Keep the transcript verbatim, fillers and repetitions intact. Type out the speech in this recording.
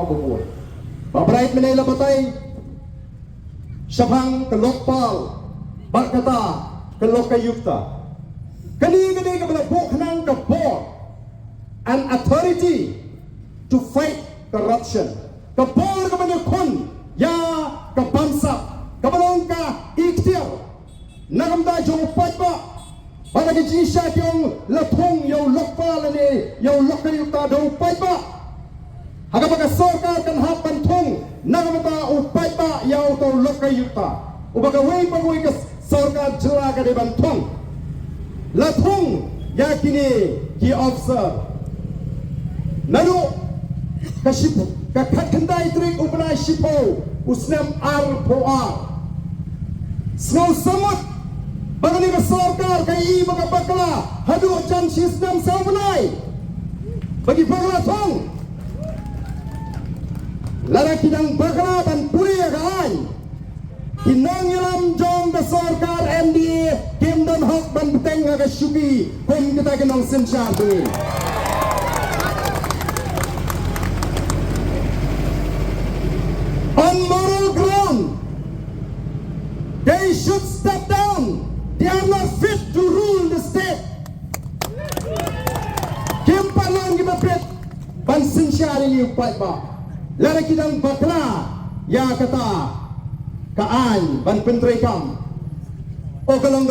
Ba bun ba brai mynne la batai shaphang ka Lokpal bad kata ka Lokayukta. Kane ka dei kaba la buh khnang ka bor, an authority to fight corruption. Ka bor kaba ïakhun ïa ka bamsap, kaba long ka ikhtiar na ka bynta jong u paidbah. Bad na ka jingshisha ki ong la thung ïa u Lokpal lane ïa u Lokayukta da u paidbah. Ha kaba ka sorkar kan hap ban thung na ka bynta u paidbah ïa uta u Lokayukta, uba kawei pa kawei ka sorkar jylla ka dei ban thung. La thung ïa kine ki officer naduh ka ship, ka khatkhyndai tarik u bnai shiphew u snem arphew ar. Sngewsamut ba kane ka sorkar ka ïohi ba ka bakla haduh jan shi snem saw bnai ba ki bakla thung. Lada ki dang bakla ban pule ïa ka aiñ, ki nongïalam jong ka sorkar M D A kim don hok ban bteng ha ka shuki kum kita ki nongsynshar jong ngi. On moral ground, they should step down. They are not fit to rule the state. Kim pat long kiba fit ban synshar ïa u paidbah lada ki dang bakla ïa kata ka aiñ ban pyntreikam. O ka long